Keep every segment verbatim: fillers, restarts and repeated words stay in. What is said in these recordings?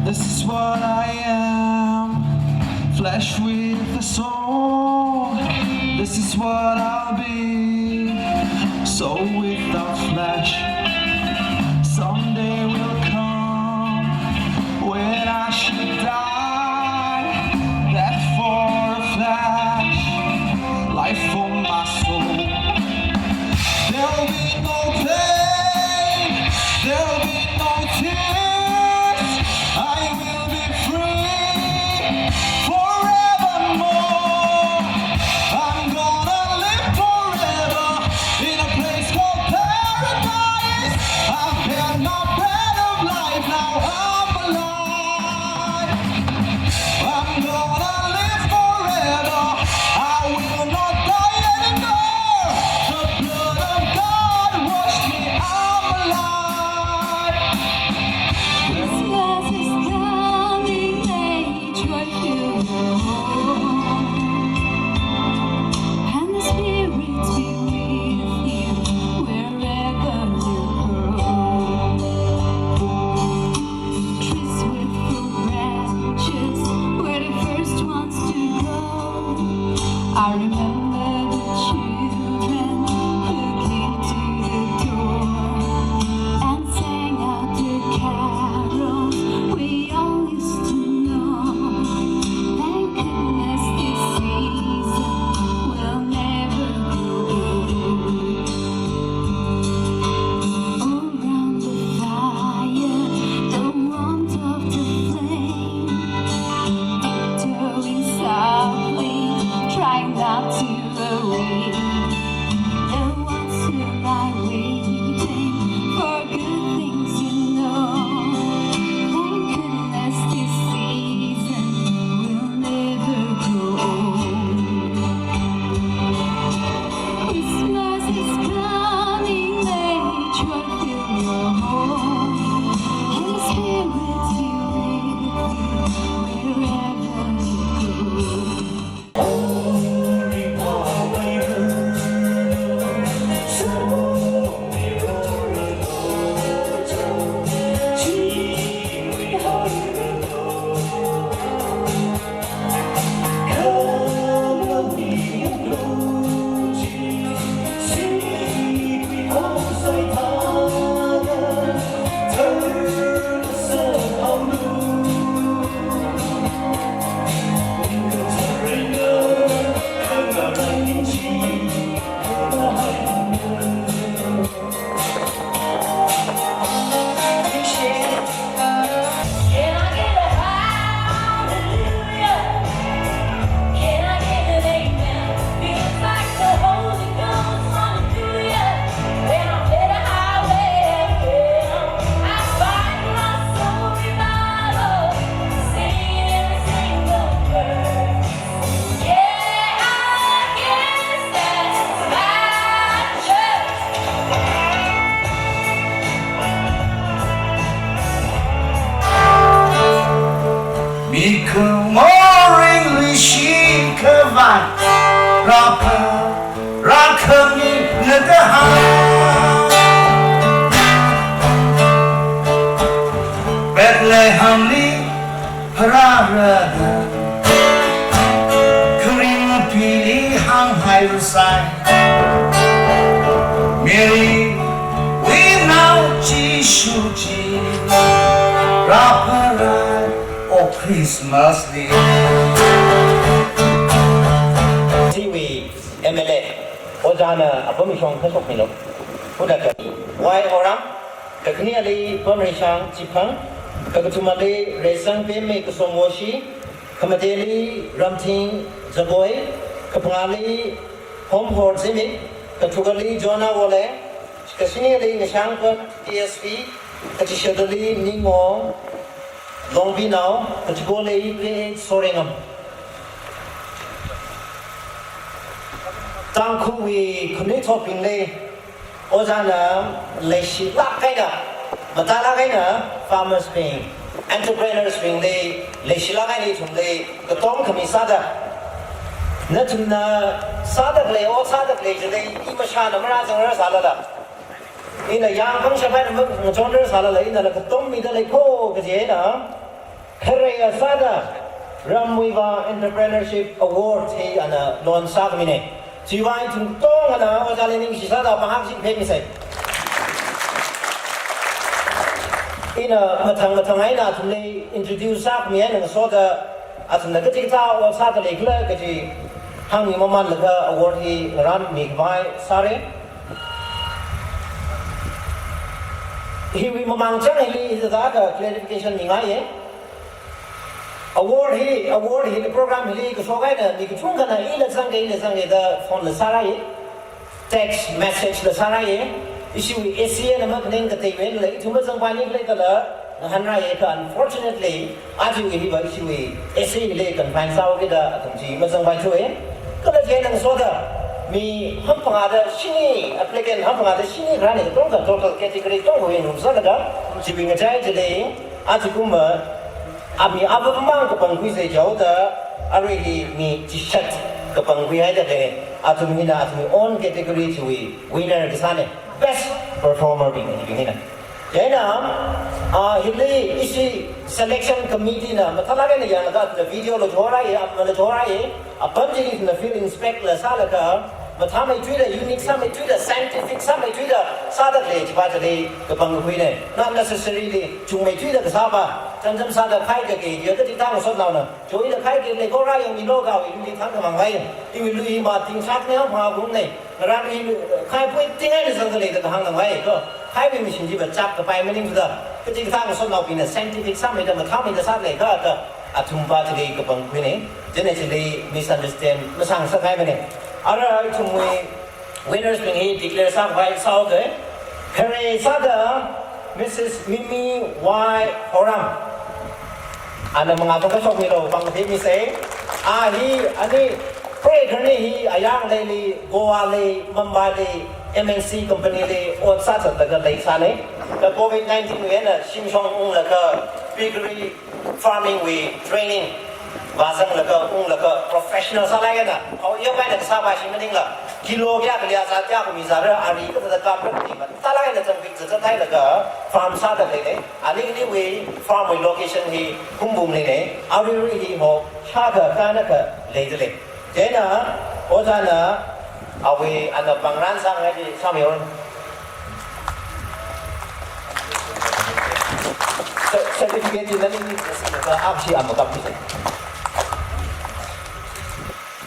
This is what I am, flesh with a soul. This is what I'll be, soul without flesh. Someday will come when I should die. Death for a flash, life for my soul. There'll be no pain, there'll be no tears. I will be free forevermore. I'm gonna live forever in a place called paradise. I've had my bread of life, now I'm alive. I'm gonna live forever. I will not die anymore. The blood of God washed me, I'm alive. Christmas is coming, may joy fill your home. And the Spirit be with you wherever you go. Trees with full branches were the first ones to go. I remember the children who came to the door and sang out the carols we all used to know. Thank goodness this season will never grow old. Around the fire, the warmth of the flame, tiptoeing softly, trying not to Rāpha, rākhami ngatahā. Bethlehem li pharāra da, kharing pili hānghai rāsai. Mary, we know Jishu chi rāpharai, O Christmas li. Tiwui M L A, ojāna apam shong kashok milo. Kuda ka. Y Horam, kakhaneli Pamreishang Chiphang, kakathumali Reisang Pemmei Kasomwoshi, khamateli Ramthing Jaboi, kaphangāli Homhor Zimik, kathukali Jonah Wole, kashinili Ngashangpan T S P, kachishadali Ningmo Longbinao, kachikoli K H Sorengam. Tangkhulwui khanuithotbingli, ojāna leishilāk eina, matālāk eina, farmers bing, entrepreneurs bingli, leishilāk eina ithumli katom khami sāda. Nathumna sāda khalei, ot sāda khalei chili, i mashāna marāzangrarsalala, ina yāng pangshap eina ma-, ngachonrarsalala, inala katom mida leiko kaji eina, kharei sāda Ramwui Vā Entrepreneurship Award hi ana launch sākhamine. Chiwui vang ithum katongana ojāli ningshi sāda pahak chi phemmisei. Ina mathang mathang eina athumli introduce sākhami eina ngasoda, athumna kachi kathā ot sāda leikhala kaji hāngmi mamanlaga award hi ngarānmi khavai sāre. Hiwui mamang chang hili hithāda clarification mingaiye. Award hi, award hili program hili kashok eina mi kachungkhana ila zangge, ila zangge da phone la sārāye. Text message la sārāye. Ishiwui A C A na makhaning kateiwui eina ithum mazangpaini khalei dala ngahānrāye kha, unfortunately, aja hiva ishiwui A C A li confine sāhaokida athum chi mazangpaithuwe. Kala chieina ngasoda mi hamphangāda shini, applicant hamphangāda shini kharāne, katonga total category katongawui ngarumsālaga, chiwui ngachai chili, ajakumva, a mi avāvamang kapangkhuisei jihaoda, arui hi mi chishat kapangkhui haida khalei, athum hina athumwui own category chiwui winner kasāne, best performer bing, bing hina. Chieina, ah, hili ishi selection committee na mathālāk eina yanglaga athumna video la chorāye, apam la chorāye, apam chili ithumna field inspect la sālaga, mathāmeithuida, unique sāmeithuida, scientific sāmeithuida sāda khalei chiva chili kapangkhuine. Not necessarily chungmeithuida kasāva, chānjam sāda khai kake, ya kachi thang sotnaona, choida khai ke leiko rāyangmilu, kawui lui thang khamang vai. Iwui lui ma ting shakne, ma gungne. Ngarān hi, khaipui ting eina zangda lei da kahāng nang vai ko. Khaiwui machine chiva chak kapai maningsuda, kachi kathā ngasotnaobingna scientific sāmeida, mathāmeida sāda lei kha da, athumva chili kapangkhuine. Chieina chili misunderstand masāngasakhaimane. Ara ithumwui winners bing hi declare sākhavai sāhaoke. Kharei sāda Missus Mimi Y Horam. Ana mangā thang kashokmilu, pangphimmisei. A hi, ani, preikarni hi ayang leili, Goa li, Mumbai li, M N C company li ot sāzatlaga leisāne. Kha covid nineteen wui eina shimshong unglaga, piggery farming wui training vāzanglaga, unglaga, professional sālāk eina, ao yapai na kasāva shi maningla, kilo kayākha liya zat kayākha mi zatra, ari kathāda kapra kati mathālāk eina zangpik zazathailaga, farm sāda leine. Anili wui farm wui location hi Khumbumbing line, aruirui hi ho, shākha, kānakha leida lei. Chieina, ojāna, awui ana pangrān sāngai chi sāmihaora. Cer-, certificate chi nali, akshi ama kapki.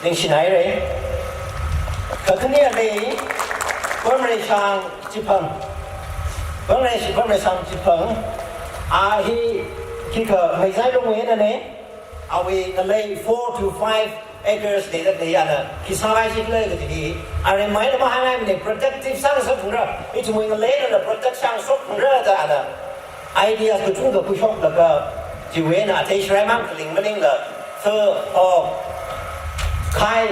Ningshinaire. Kakhaneli, Pamreishang Chiphang. Pamreish-, Pamreishang Chiphang. A hi, khikha Meizai Lungwui einane. Awui ngalei four to five acres leida lei, ana khi sāvai shi khala kaji hi, aremai na mahāngaimane, productive sāngasakphungra, ithumwui ngaleinala product sāngasakphungra da ana ideas kachungkha khuishoklaga, chiwui eina athei sharaimang khaling maningla, so, o, khai,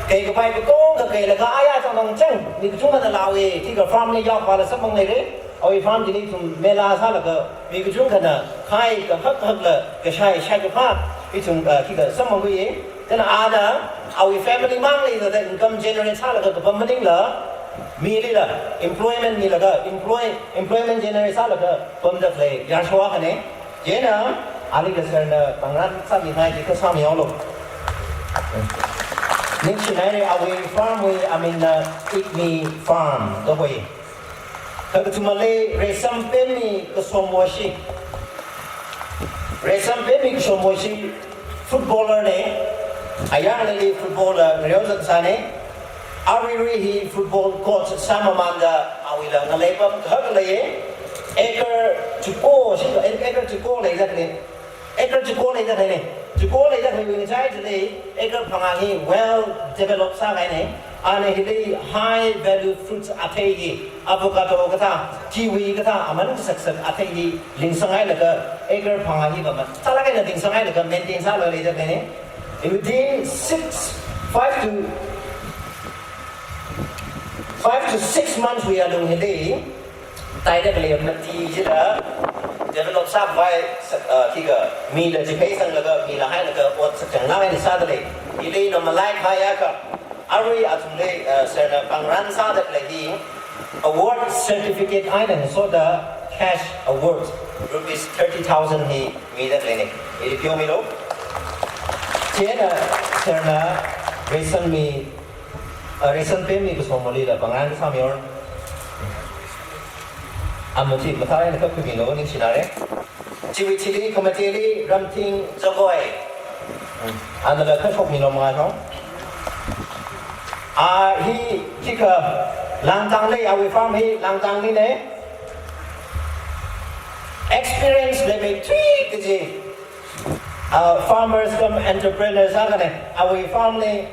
kei kapai katongkha keilaga aya chang nang chang, mi kachungkhana lawe, khikha farm li yaopala samphang leire. Awui farm chili ithum mela sālaga, mi kachungkhana khai kahak hakla kashai shaikaphā, Ithum, ah, khikha samphangkhuiya. Chieina ana awui family mangli thāda income generate sālaga kapam maningla, milila employment milaga employ, employment generate sālaga pamda khalei yarsho akhana. Chieina ali kasarna pāngran sāmihai chi kasā mihaolu. Ningshinaira, awui farm wui aminna Igmi Farm da hoi. Kakathumali Reisam Pemmi Kasomwoshi. Reisam Pemmi Kasomwoshi footballer na. Ayanglili footballer ngareozat sāna. Aruirui hi football coach sāmamanda awuila ngalei pam kahak leiya. Acre chiko, shi acre chiko leida khalei. Acre chiko leida khaleina. Chiko leida khalei ngachai chili acre phangā hi well develop sākahaina. Ana hili high value fruits athei hi, avocado kathā, kiwi kathā, aman kasaksak athei hi lingsanghailaga acre phangā hi va ma, sālāk eina lingsanghailaga maintain sālaga leida khaleina. Within six, five to, five to six months wui alung hili, taida khalei mati chila develop sākhavai, uh, khikha mila chiphei sanglaga, mila hailaga ot sakchang ngai ni sāda lei. Hili na malai khayakha, arui athumli, uh, sirna pāngran sāda khalei hi award certificate eina ngasoda cash award rupees thirty thousand hi mida khaleina. Ili pheomilo. Chieina sirna Reisam mi, uh, Reisam Pemmi Kasomwolila pāngran kasā mihaolu. Amuchi mathālāk eina kapkhuimilo, ningshinara. Chiwui thili khamateli Ramthing Jagoi. Anala kashokmilo mangāshong. Ah, hi khikha Langtangli, awui farm hi Langtanglina. Experience leimei tui kaji, ah, farmers cum entrepreneurs akhana. Awui farm li,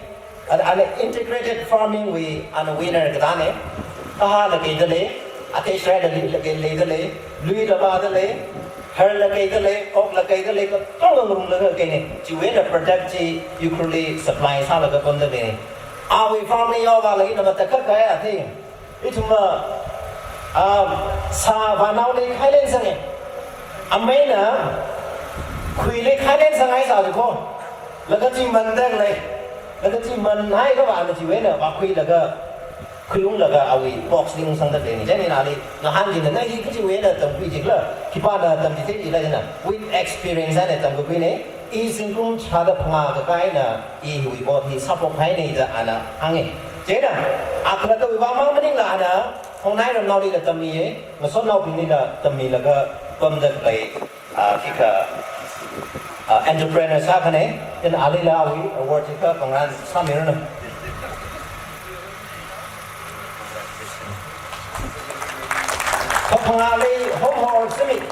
ana, ana integrated farming wui ana winner kathāna. Kahāla keida lei, athei shraila lei, lei, leida lei, luila vāda lei, harla keida lei, okla keida lei, katonga ngarumlaga keina. Chiwui eina product chi Ukhrulli supply sālaga pamda leina. Awui farm li yaovālaga ina matakhak kahai athei. Ithumva, ah, sā vānaoli khailen sanga. Ameina khuili khailen sanghai sā jiko. Laga chi manda lei. Laga chi manhai kavā na chiwui eina vākhuilaga, khuiunglaga awui box li ungsangda leina. Chieina ali ngahānkina, na hi kachiwui eina tamkhui jikhala, khipāna tamchitheikhala chieina. With experience eina tamkakhuina. I zingkum shāda phangā kakai eina, i hiwui ot hi sāphokhaina da ana hānga. Chieina, a khalattawui vāmang maningla ana, Hongnai ramnaolila tammiya, ngasotnaobinglila tammilaga pamda khalei, ah, khikha, ah, entrepreneur sākhana. Chieina alila awui award chi kapāngran sāmiranu. Kaphangāli Homhor Zimik.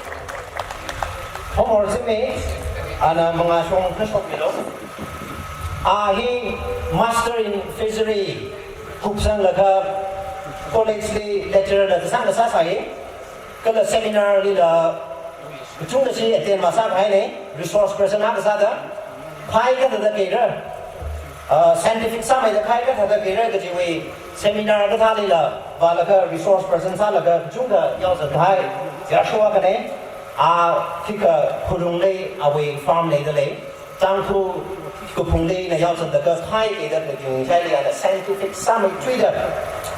Homhor Zimik, ana mangāshong kashokmilo. A hi Master in Fishery kupsanglaga college li lecturer la kasāng kasā sāya. Kala seminar lila kachungkha chi attend masākahaina, resource person akha sāda, khai kathāda khuira, ah, scientific sāmeida khai kathāda khuira kajiwui seminar kathālila vālaga resource person sālaga kachungkha yaozat kahai yarsho akhana. A khikha Khulungli awui farm leida lei. Tangkhul kaphungli na yaozatlaga khai kaida kajung chili ana scientific sāmeithuida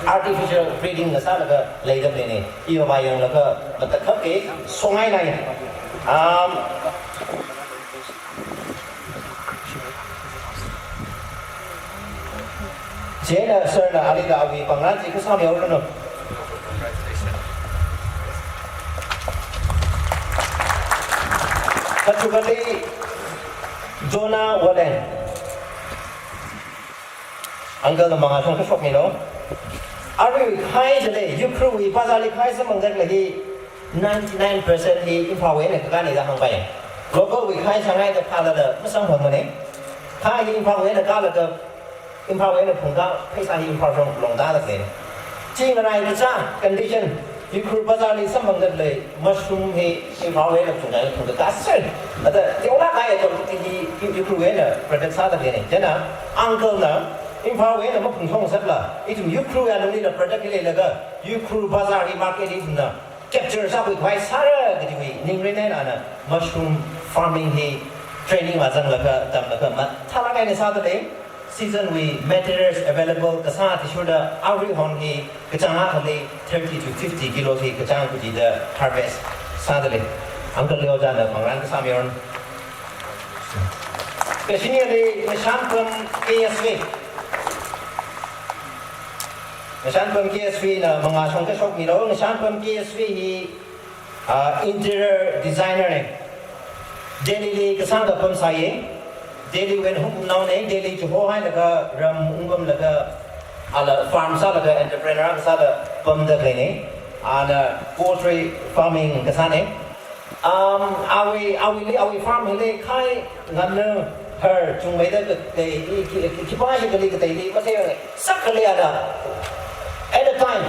artificial breeding na sālaga leida leina. Iva vāyanglaga matakhak ke songainai. Um, chieina sirna alila awui pāngran chi kasā mihaoranu. Kathukali Jonah Walen. Uncle na mangāshong kashokmilo. Arui khai jile, Ukhrulwui bazar li khai samphangda khalei hi ninety-nine percent hi Imphalwui eina kakāna da hāngpai. Local wui khai sāngaida phālala masamphangmana. Khai hi Imphalwui eina kālaga, Imphalwui eina phungkā, pheisā hi Imphal shong longda lei. Chi ngarai kachā condition, Ukhrul bazar li samphangda khalei mushroom hi Imphalwui eina phungkā, phungkā kasā. Ada, teolāk kahai atam hi, hi Ukhrulwui eina product sāda leina. Chieina, uncle na, Imphalwui eina maphungshong ngasakla, ithum Ukhrul alungli na product hi leilaga, Ukhrul bazar hi market hi ithumna capture sākhui khavai sāra kajiwui ningrin eina ana mushroom farming hi Training vāzanglaga tamlaga mathālāk eina sādalei. Season wui materials available kasā athishurda aruihon hi kachāng akhali thirty to fifty kilos hi kachāng kachida harvest sādalei. Uncle Leo jana pāngran kasā miron. Kashinili Ngashanpam K S V. Ngashanpam K S V na mangā shong kashok milo. Ngashanpam K S V hi, ah, interior designer ne. Delhi li kasāngda pamsāye. Delhi wui eina hungpamnao ne. Delhi chihohailaga ram ungpamlaga ala farm sālaga entrepreneur sāda pamda khalei ne. Ana poultry farming kasā ne. Um, awui, awuili, awui farm hili khai nganna har chungmeida katei, i, ki, ki, khipā shi kali kateili matheimane. Sak kali ana. At a time,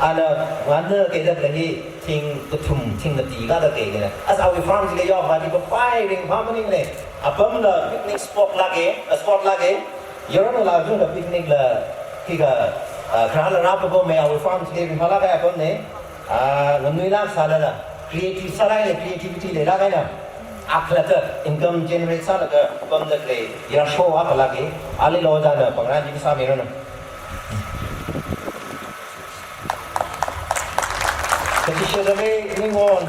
ana nganna kaida khalei hi thing kathum, thing mati kada kaina. As awui farm chili yaovāli papai ringphā maningne. Apamla picnic spot lāke, a spot lāke. Yaronla jungda picnic la, kika, ah, kharāla rāpapam me awui farm chili ringphālāke apam ne. Ah, ngamnuilāk sālala, creative sālāk eina, creativity leilāk eina, akhalatta income generate sālaga pamda khalei yarsho akha lāke. Ali Leo jana pāngran chi kasā miranu. Kachishāda Ningon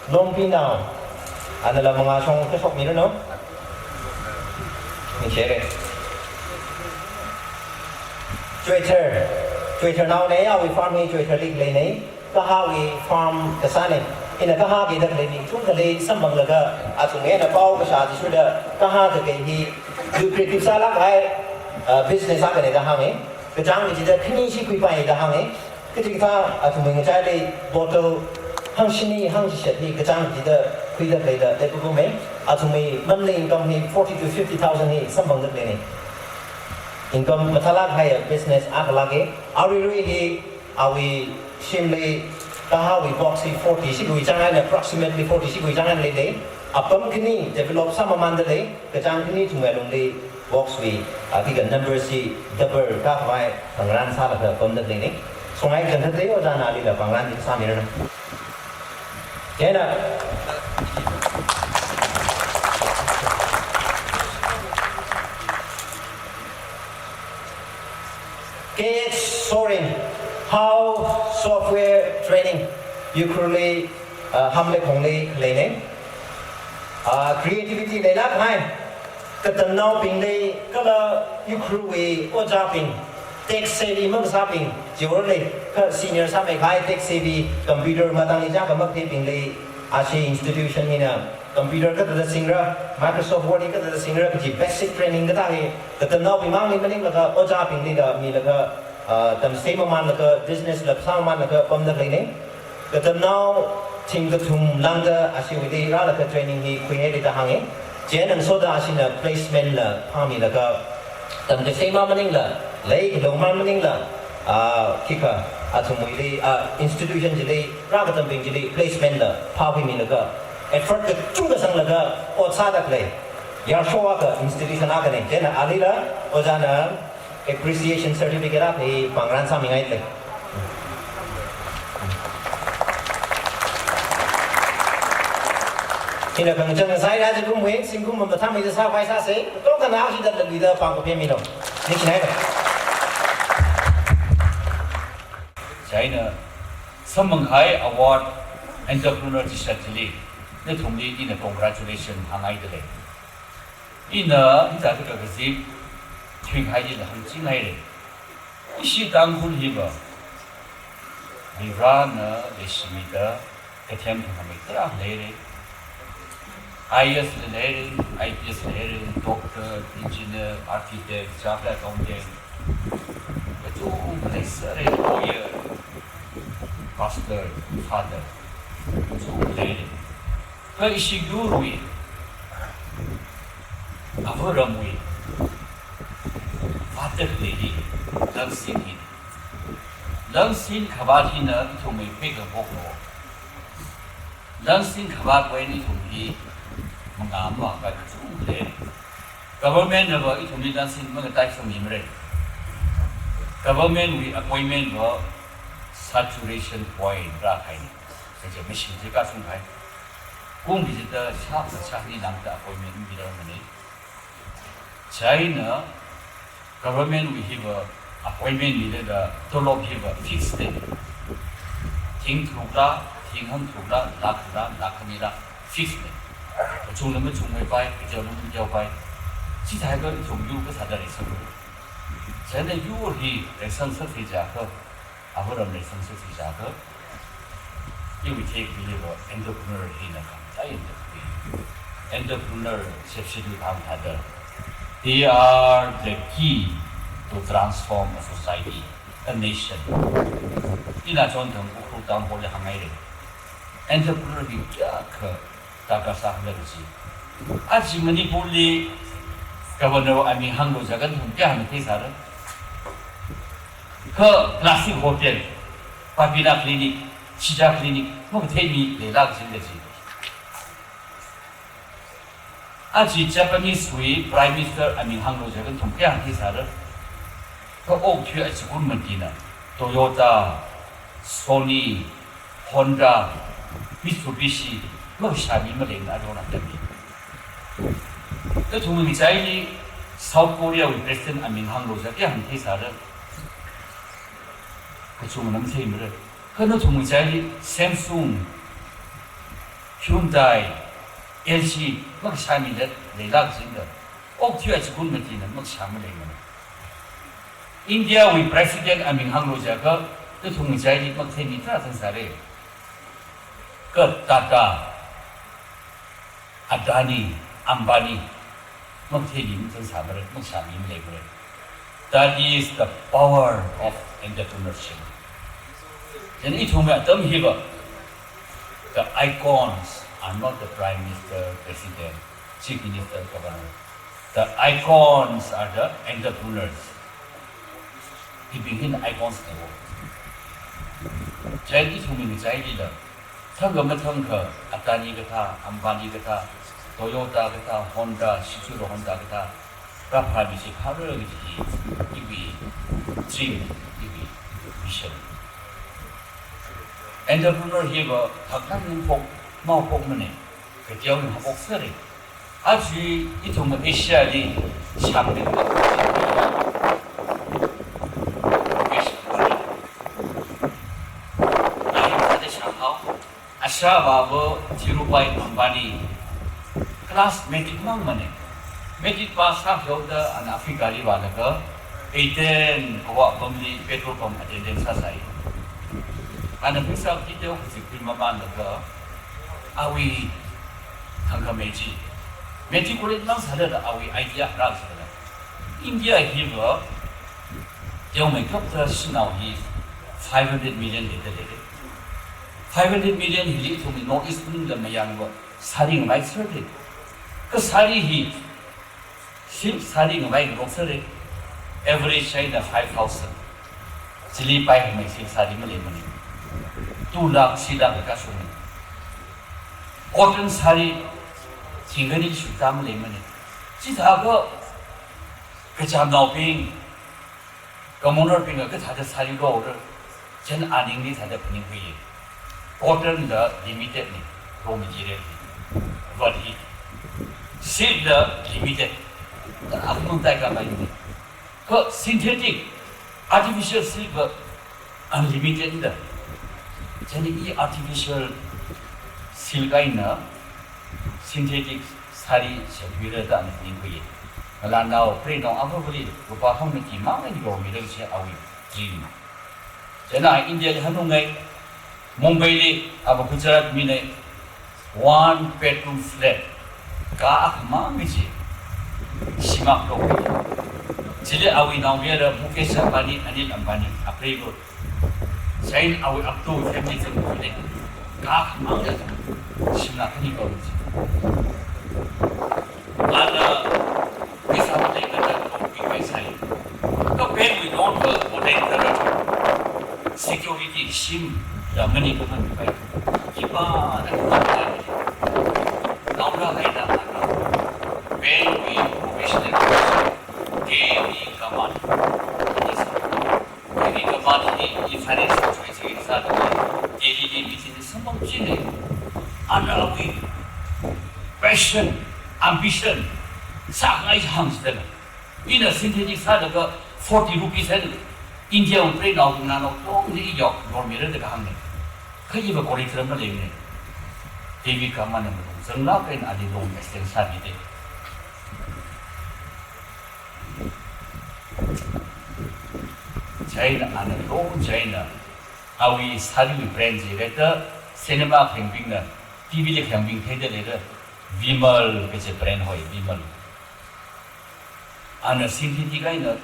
Longpinao, anala mangā shong kashok miranu. Ningshire. Choithar, Choitharnao ne, awui farm hi Choitharli khalei ne. Kahāwui farm kasā ne. Ina kahā kaida khalei mi chungkha lei samphanglaga athum eina pao kashā athishurda kahā kakai hi lucrative sālāk kahai, uh, business akha ne da hānge. Kachāng kachida khani shi khuipai da hānge. Kachi kathā athumwui ngachaili bottle hangshini hangshishat hi kachāng kachida khuida khaleila leipapam me. Athumwui monthly income hi forty to fifty thousand hi samphangda khalei ne. Income mathālāk kahai business akha lāke. Aruirui hi awui shimli kahāwui box hi forty shikhui chang eina, approximately forty shikhui chang eina leilei. Apam khani develop sāmamānda lei, kachāng khani thumwui alungli box wui, ah, kika number chi double kākhavai pāngran sālaga pamda khaleine. Songai kachangkhat lei, ojāna alila pāngran chi sāmiranu. Chieina K H Sorin, Hao Software Training, Ukhrulli, uh, Hamlekhongli leine. Uh, creativity leilāk kahai, katamnaobingli kala Ukhrulwui ojābing, tech savvy makasābing, jiorli, kha senior sāmeikahai tech savvy, computer matangli chākha makatheibingli, ashi institution hina computer kathāda singra, Microsoft Word hi kathāda singra, kaji basic training kathā hi, katamnaobing mangli maninglaga, ojābinglila milaga, ah, tamsei mamānlaga, business la sāmamānlaga pamda khaleine. Katamnao thing kathum lāngda ashiwuili rālaga training hi khuihaire da hānge. Chieina ngasoda ashina placement la phāmilaga, tamkasei mā maningla, leikalo mā maningla, ah, kika, athumwuili, ah, institution chili, rākatambing chili placement la phākhuimilaga, effort kachungkha sanglaga ot sāda khalei yarsho akha, institution akhane. Chieina alila ojāna appreciation certificate akha hi pāngran sāmingaile. Ina kachangkhat sāhaira, zingkum wui, zingkum mamathāmeida sākhavai sāse, tongkha nao shida laluida pāngkapemilo. Ningshinailo. Chieina, samphang kahai award entrepreneur chishat chili, nathumli ina congratulation hāngngaidalei. Ina hithāda kakazip thuikahai chila hāngchinghaire. Ishi Tangkhul hiva, Varena leishimida, kathem thangkhamei tarākha leire. I A S la leire, I P S leire, doctor, engineer, architect, chartered accountant, kachungkha leisāre, lawyer, pastor, father, kachungkha leire. Kha ishi yurwui, ava ramwui, vātda khalei hi, langsin hi. Langsin khavāt hina ithumwui pheikapoklo. Langsin khavātwui eina ithum hi, mangā mavākakhui kachungkha lei. Government nava ithumli langsin mangatai sāmimare. Government wui appointment va saturation point rākahaine. Kaja machine chi kashung kahai. Kum kachida shākha shākhanili tangda appointment mirar mana. Chieina government wui hiva appointment mida tolop hiva fix na. Thing tharukla, thing hangtharukla, lakh kharā, lakh khanila fix na. Kachungna machungmeipai, kateona mateopai. Chithākha ithum yur kathāda reisang. Chieina yur hi reisang sāsi jiakha, avāram reisang sāsi jiakha, iwui theikahai entrepreneur hina khamataiya. Entrepreneur shepshit yu thang thāda. They are the key to transform a society, a nation. Ina chonthang Ukhrul town hall li hānghaira. Entrepreneur hi kayākha darkar sākhala kaji. Aja Manipurli Governor aming hānglu jiakha nathum kayākha matheisāra. Kha classic hotel, Papina Clinic, Shija Clinic, makathei mi leilāk kaji kaji. Aja Japanese wui Prime Minister aming hānglu jiakha nathum kayākha matheisāra. Kha okathui achikun matina Toyota, Sony, Honda, Mitsubishi, makashā mi maleimana arui atam hi. Nathum ngachaili South Korea wui President aming hānglu jiakha kayākha matheisāra. Kachungna matheimara. Kha nathum ngachaili Samsung, Hyundai, L G, makashā mi leilāk kaji da. Okathui achikun matina makashā maleimana. India wui President aming hānglu jiakha, nathum ngachaili makathei mi tarākha zangsāra. Kha Tata, Adani, Ambani, makathei mi zangsāmara, makashā mi maleimara. That is the power of entrepreneurship. Chieina ithumwui atam hiva, the icons are not the Prime Minister, President, Chief Minister, Governor. The icons are the entrepreneurs. Hibing hina icons na wo. Chieina ithumwui ngachailila, thangkha mathangkha, Adani kathā, Ambani kathā, Toyota kathā, Honda, Soichiro Honda kathā rāphāmi chi khare kaji hi iwui dream, iwui vision. Entrepreneur hiva thaknang phok, maophokmana, kateona haophok sāra. Aja ithum Asia li shāngmida Asia vāva Dhirubhai Ambani class matric mangmana. Matric pass sāhaoda ana Africa li vālaga Aden kaho pamli petrol pump attendant sāsai. Ana pheisā kateo kazipkhui mamānlaga awui thangkhamei chi matriculate mang sālala awui idea rāsālala, India hiva teomeikapta shanao hi five hundred million leida leira. Five hundred million hili ithumwui North East maningla mayangva sari ngavai serde. Kha sari hi silk sari ngavai ngarok serde. Average eina five thousand. Chili paikhamei silk sari maleimana. Two lakh, three lakh kashungna. Cotton sari thingkhani shukta maleimana. Chithākha kachamnaobing, commoner bingna kathāda sari rora, chieina aningli thāda phaningkhuiya. Cotton la limited na, raw material hi. But hi, silk la limited. Kha akhumang tai ka mai ni. Kha synthetic, artificial silk va unlimited da. Chieina i artificial silk eina synthetic sari shapira da ana phaningkhuiya. Ngalānao, preinao avāvali lupā hangmati mang eina yormira kaji awui dream. Chieina India li hanungai, Mumbai li, ava Gujarat mina, one bedroom flat, ka akhamang chi shim akha lei. Chili awui naomayara Mukesh Ambani, Anil Ambani, apreiva. Chieina awui apto family zangkhuida, ka akhamang shimna khani lei chi. Ana pheisā maleimana, loan pipai sai. Kha bank wui loan kha protect tara, security shimda maningkhamang pai. Khipāna khipāna naongarā eina ana bank wui professional, K V Kamal. K V Kamal hi i financial choice hi sāda, Delhi li meeting samphang china. Ana awui Passion, ambition, sāngai hāngsidala. Ina synthetic sālaga forty rupees eina India wui brand naonao katongli i yok yormira da kahāngna. Kha iva quality ram maleimana. David Kamana malung zanglāk eina ali loan extend sāmida. Chieina ana loan chieina awui sariwui brand chi reta cinema khangbingna, T V li khangbing theida leira, Vimal kachi brand hoi, Vimal. Ana synthetic eina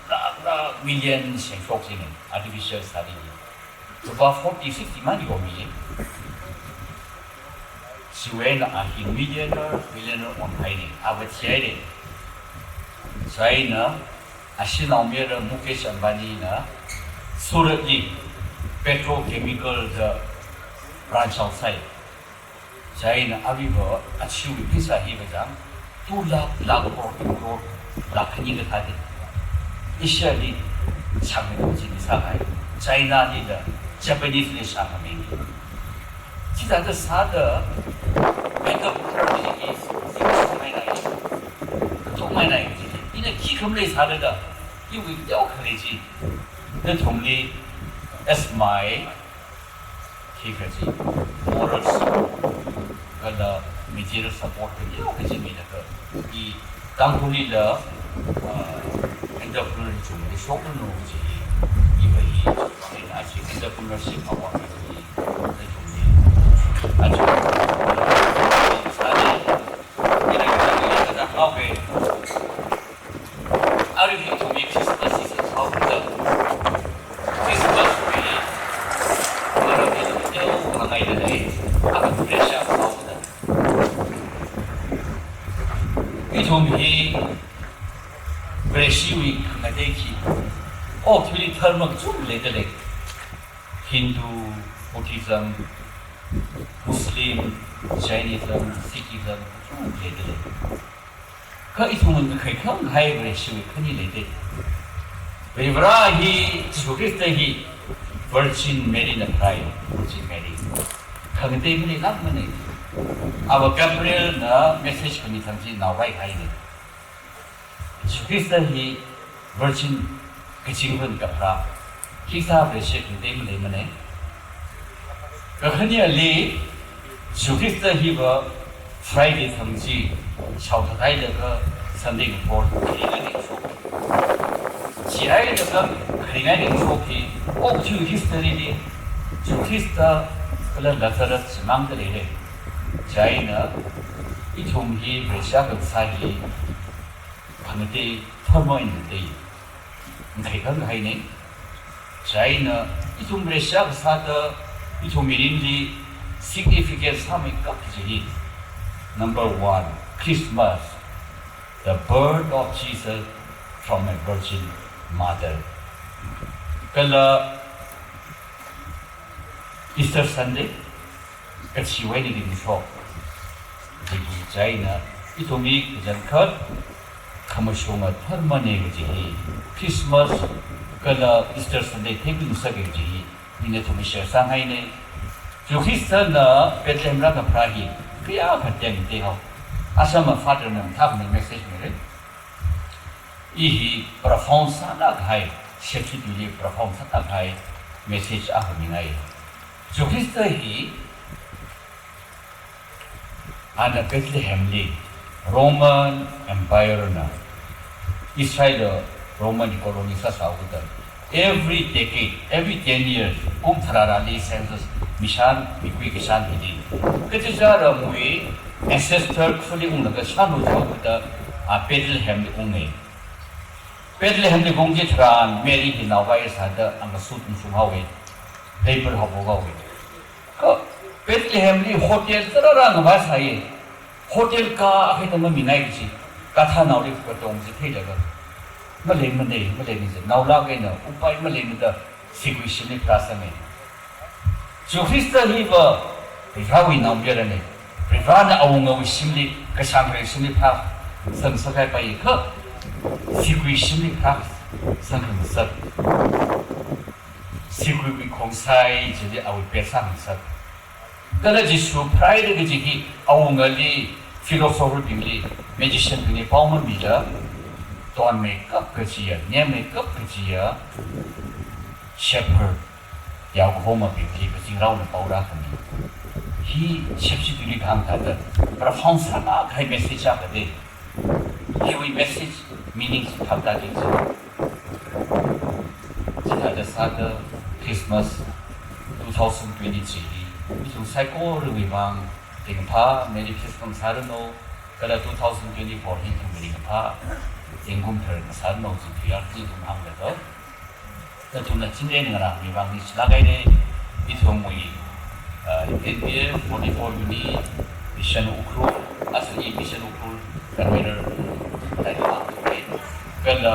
lakh lakh million shengshok china, artificial sari. Lupā forty, fifty man yomi. Chiwui eina a hi millionaire, millionaire onhaina, ava thihaira. Chieina ashi naomayara Mukesh Ambani na Surat li petrochemical da branch out sāi. Chieina aruiva achiwui pheisā hi kachang two lakh, lakh crore, crore, lakh khani kathā de. Asia li chang ni chi ni sāhai. China lila, Japanese li shang khaming. Chithāda sāda, entrepreneur li hi, singsumainai, tongmainai, ina khi khamlei sāda, iwui yao khalei chi, nathumli, as my Khi kaji moral support, kala material support kaji, kaji milaga, i Tangkhulli la, ah, entrepreneur chungli shokna no kaji, iva hi, ina achi entrepreneurship award kaji, na chungli. Achi, sāli, ina kaji, kaji, okay. Arui hi ithumwui Christmas season sāhaoda. Christmas wui maram hi ithum teokha ngaida lei. Akha pressure sāhaoda. Ithum hi Vareshiwui khangatei khi, okathuili dharma kachungkha leida lei. Hindu, Buddhism, Muslim, Jainism, Sikhism, kachungkha leida lei. Kha ithumwui ngakhai khanghai Vareshiwui khani leida. Varivara hi, Jesu Khrista hi, Virgin Mary na pharāi, Virgin Mary. Khangatei maleilākmana. Ava Gabriel na message khami thang chi naorai haina. Jesu Khrista hi Virgin kaching hun kapharā. Khisā Vareshi khangatei maleimana. Kakhaneli, Jesu Khrista hiva Friday thang chi shaothathailaga Sunday ngathor kharingai ningshok. Chieina kha kharingai ningshok hi, okathui history li, Jesu Khrista kala Lazarus chimangda leira. Chieina, ithum hi Vareshi kasā hi, khangatei, dharma eina ngatei. Ngakhai khangahaina. Chieina, ithum Vareshi kasāda, ithum mirinli significance sāmeikap kaji hi. Number one, Christmas, the birth of Jesus from a virgin mother. Kala Easter Sunday, kachiwui eina ningshok. Chieina, ithumwui kachangkhat khamashunga dharmana kaji hi, Christmas kala Easter Sunday theikhui ngasaka kaji hi, ina nathumli share sāngaina. Jesu Khristana Bethlehem rākapharā hi, kayākha tengtei hao. Asama father na mathākhami message mira. I hi profound sālāk kahai, shepshi tuili profound sālāk kahai message akha mingai. Jesu Khrista hi ana Bethlehem li Roman Empire na Israel Roman colony sāsāhaoda, every decade, every ten years, kum tharārali census, mishan, mikui kashan hili, kachichā ramwui ancestor khuli unglaga shānu chaoda, a Bethlehem li unga. Bethlehem li ung chitharan Mary hi naovāi sāda angasut ungshung haowa. Labor haophok haowa. Kha Bethlehem li hotel tarāra ngavā sāya. Hotel ka akha tama mingai kaji. Kathānaoli katong chi theilaga, maleimana, maleimana, naolāk eina upai maleimada, sigui shimli pharāsanga. Jesu Khrista hiva Varewui naomayarana. Varena awungawui shimli, kashāng kharei shimli pharāsang sākahai pai kha, sigui shimli pharāsang khangasak. Siguiwui khongsai chili awui pet sāngasak. Kala Jesu pharāra kaji hi awungali philosopher bingli, magician bingli pao mamida, tonmeikap kachiya, nemmeikap kachiya, shepherd, yaokahoma bingli kazingraona paora khami. Hi shepshi bingli kahāng thāda, profound sālāk kahai message akha de. Hiwui message meaning chi thāda ding chi. Chithāda sāda Christmas two thousand twenty-three hi ithum saikorawui vang ringphā Merry Christmas sāranu, kala two thousand twenty-four hi ithum ringphā zingkum tharana sāranu, zingkum yar zingkum hāngda to. Nathumna chingri ngarāwui vang ni shilāk eina, ithumwui, uh, N B F forty-four Unit, Mission Ukhrul, asli Mission Ukhrul, convener, kala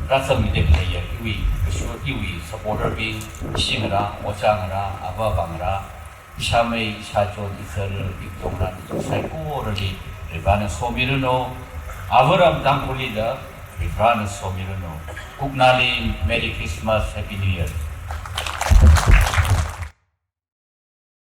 rāzangmida khaleiya iwui, kashu iwui supporter bing, ishi ngarā, ojā ngarā, ava avā ngarā, ishāmei, ishāchon, izar, itongra, saikorali Varivarana somiranu, avaram Tangkhulli da Varivarana somiranu. Kuknali Merry Christmas, Happy New Year.